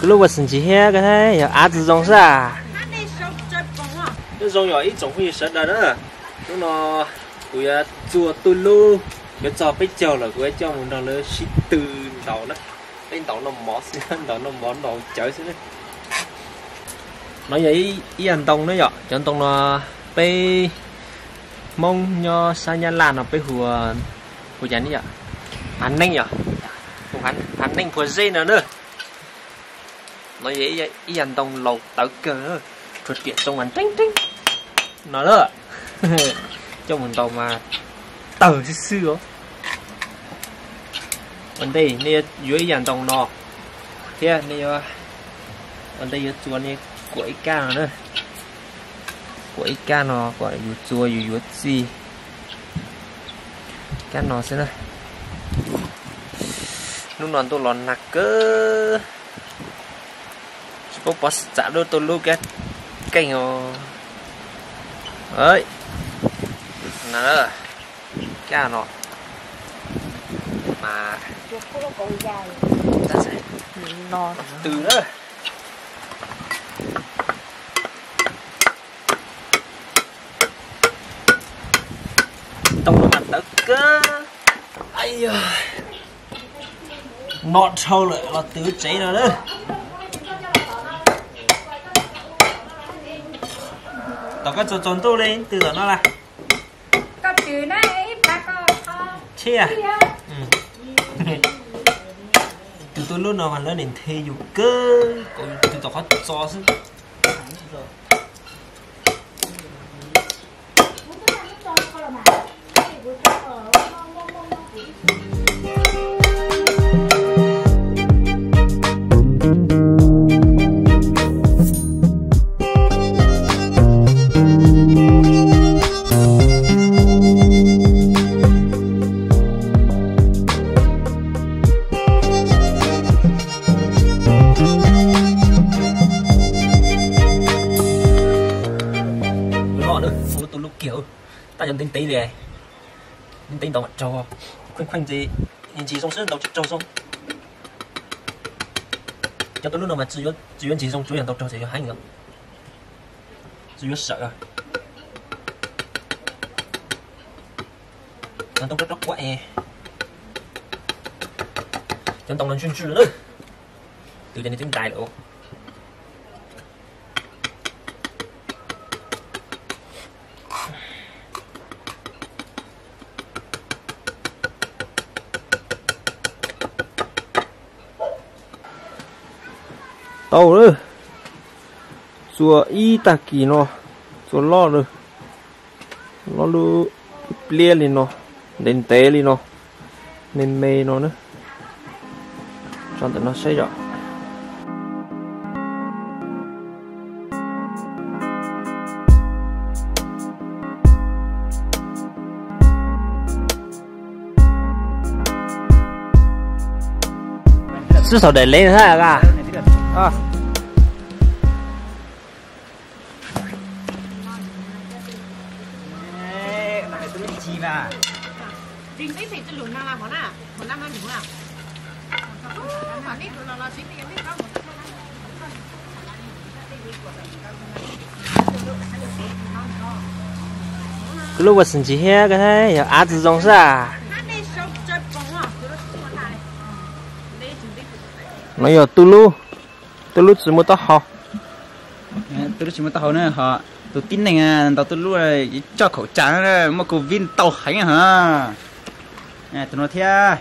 Lub ua xim ntsis thiab ko thiab yog av tsis zoo xwb. Nyob zoo yog ib tsoom phooj ywg sawv daws na. Hnub no kuv yuav txua tuj lub, yuav txog peb caug lawm kuv yuav coj mus nrog lawv sib tw ntaus na. Peb ntaus noj mov xwb, ntaus noj mov ntaus cawv xwb na. No yog ib yam ntoo na yom, cov ntoo no peb Hmoob nyob sab Nyab Laj no peb hu, hu cas ne yom, phav neeb yom, phav neeb phua zeb no na. No yog ib yam ntoo laus tawv kawg, rhuav riam zoo mas nreeb nreeb no na. Coj mus ntaus mas tawg xwb xwb os. Ua ntej nej yuav ib yam ntoo no thiab nej yuav, ua ntej yuav txua nej kuam ib kab no na. Kuam ib kab no kom yus txua yus yuav txij. Kab no xwb na. Hnub no ntuj los nag kawg, tsis paub pov xwm txam lub tuj lub kab keej os. Kab no mas tw na. Ntoo no mas tawv kawg. Ai yog, no dhau lawm los twv tsev no na. Tom koj tsaus tsaus ntuj li twg tom no las? Tus tuj lub no mas lawv nim nthe yus kawg, kom yus twv tom qhov txos xwb. Loj na, ua tuj lub kiag, tab cov ntev ntev li, ntev ntaus mam raug, kheej kheej ntsis, ntsis zoo xwb ntaus tsis raug zoo. Cov tuj lub no mas tsis yuav ntsis zoo, tsuav yog ntaus raug ces yuav heev os. Tsis yuav sawm. Cov ntoo rov rov quaj es, cov ntoo no ntswj ntswj na, twb cov ni twb ntais lawm. Tau lawm, txua ib tag kis no, txua loj lawm, loj lub pliab li no, ntev ntev li no, me me no na. Tso ntawm no saib yom. Xwb xaus daim leb hab. Kuv lub ua xim ntsis thiab ko thiab yog av tsis zoo xwb. No yog tuj lub, tuj lub tsis muaj taub hau. Tuj lub tsis muaj taub hau na, ho tus tib neeg ntaus tuj lub coj khaum cas muaj covid tau heev hos. Tus no thiab.